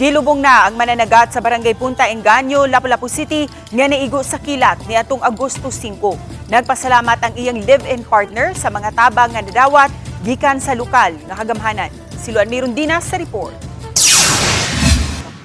Gilubong na ang mananagat sa Barangay Punta Engaño, Lapu-Lapu City nga naigo sa kilat niadtong Agosto 5. Nagpasalamat ang iyang live-in partner sa mga tabang nga nadawat gikan sa lokal nga kagamhanan. Si Luan Mirundina sa report.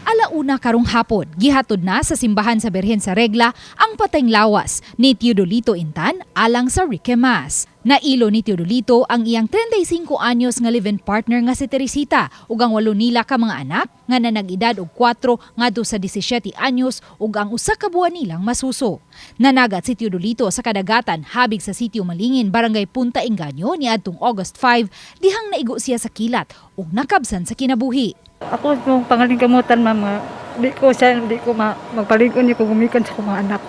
Alauna karong hapon, gihatod na sa simbahan sa Birhen sa Regla ang patayng lawas ni Teodolito Intan alang sa Requiem Mass. Nailo ni Teodolito ang iyang 35 anyos nga live-in partner nga si Teresita ug ang walo nila ka mga anak nga nanag-edad og 4 ngadto sa 17 anyos ug ang usa ka buwan nilang masuso. Nanagat si Teodolito sa kadagatan habig sa sitio Malingin, Barangay Punta Engaño niadtong August 5 dihang naigo siya sa kilat ug nakabsan sa kinabuhi. Ako mong pangalingkamutan, ma'am, nga di ko siya, di ko magpaligon ko gumikan sa akong mga anak.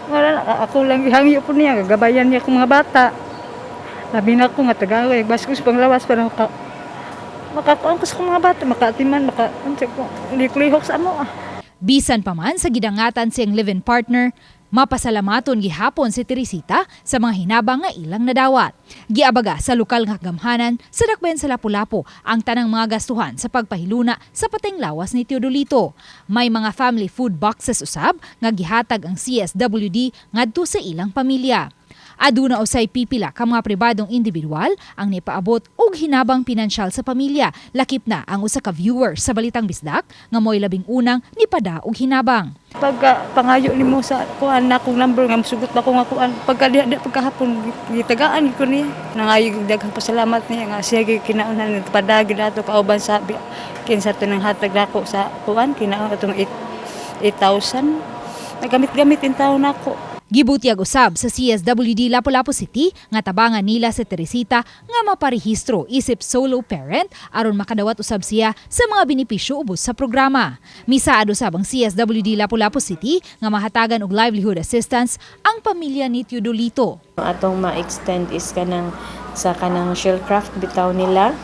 Wala na, ako lang gihangyo po niya, gagabayan niya akong mga bata. Labi na ako nga taga basko sa panglawas para makakuan ko sa akong mga bata, makaatiman, maka unsa ko, liklihok sa amo ah. Bisan pa man sa gidangatan siyang live-in partner, mapasalamaton gihapon si Teresita sa mga hinabang nga ilang nadawat. Giabaga sa lokal nga gamhanan sa Dakbayan sa Lapu-Lapu ang tanang mga gastuhan sa pagpahiluna sa pateng lawas ni Teodolito. May mga family food boxes usab nga gihatag ang CSWD ngadto sa ilang pamilya. Aduna usay pipila ka mga pribadong individual ang nipaabot og hinabang pinansyal sa pamilya. Lakip na ang usa ka viewer sa Balitang Bisdak nga mo'y labing unang nipada og hinabang. Pagka pangayo nimo sa kuan na akong number nga musugot ba ko nga kuan pagka diha diha pagkahapon gitagaan ko niya. Nangayo og daghang pasalamat niya nga siya gyud kinaunan padagi nato kauban sa kinsa to nang hatag nako sa kuan kinaon atong 8,000 nagamit-gamit in taon nako. Gibutyag usab sa CSWD Lapu-Lapu City nga tabangan nila sa Teresita nga maparehistro isip solo parent aron makadawat usab siya sa mga benepisyo ubos sa programa. Misaad usab ang CSWD Lapu-Lapu City nga mahatagan og livelihood assistance ang pamilya ni Teodolito. Atong ma-extend is kanang sa kanang shellcraft bitaw nila.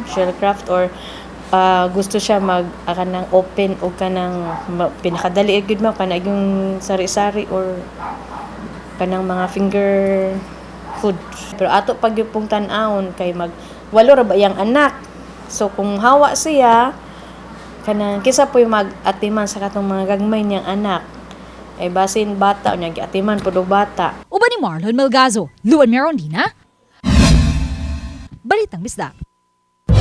Shellcraft or gusto siya mag kanang open o kanang pinakadali gyud mo kanang yung sari-sari or kanang mga finger food. Pero ato pag yung pong tan-awon kay mag walo ra ba iyang anak. So kung hawa siya kanang kinsa po'y mag-atiman sa katong mga gagmay niyang anak. Eh basin bata niya giatiman pud og bata. Uban ni Marlon Melgazo, Luan Merondina, Balitang Bisdak.